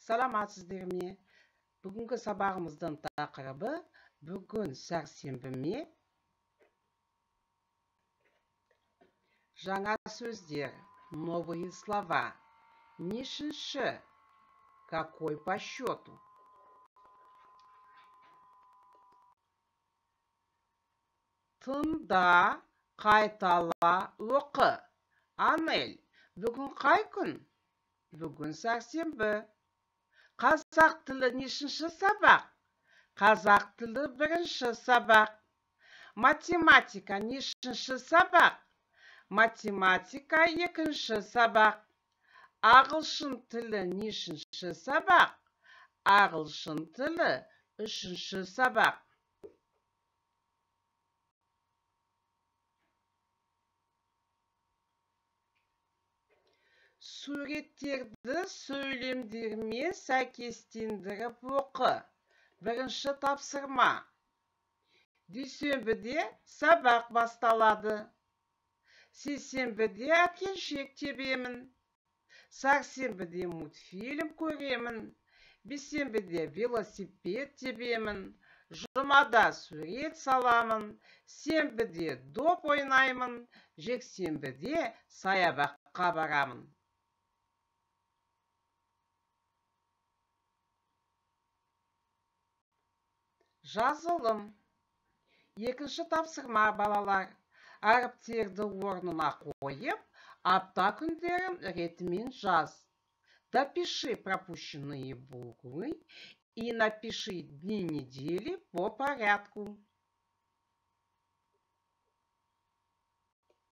Саламатсыздар ме? Бүгінгі сабағымыздың тақырыбы: бүгін сәрсенбі ме? Жаңа сөздер, новые слова. Нешінші? Какой по счету? Тыңда, қайтала, оқы. Анель, бүгін қай күн? Бүгін сәрсенбі. Қазақ тілі нешінші сабақ? Қазақ тілі бірінші сабақ. Математика нешінші сабақ? Математика екінші сабақ. Ағылшын тілі нешінші сабақ? Ағылшын тілі үшінші сабақ. Суреттерді сөйлемдермен сәйкестендіріп оқы. Бірінші тапсырма. Дүйсенбіде сабақ басталады. Сейсенбіде әткеншек тебемін. Сәрсенбіде мультфильм көремін. Бейсенбіде велосипед тебемін. Жұмада сурет саламын. Сенбіде доп ойнаймын. Жексенбіде саябаққа барамын. Жазылым. Екінші тапсырма, балалар. Әріптерді орнына қойып, апта күндерін ретімен жаз. Допиши пропущенные буквы и напиши дни недели по порядку.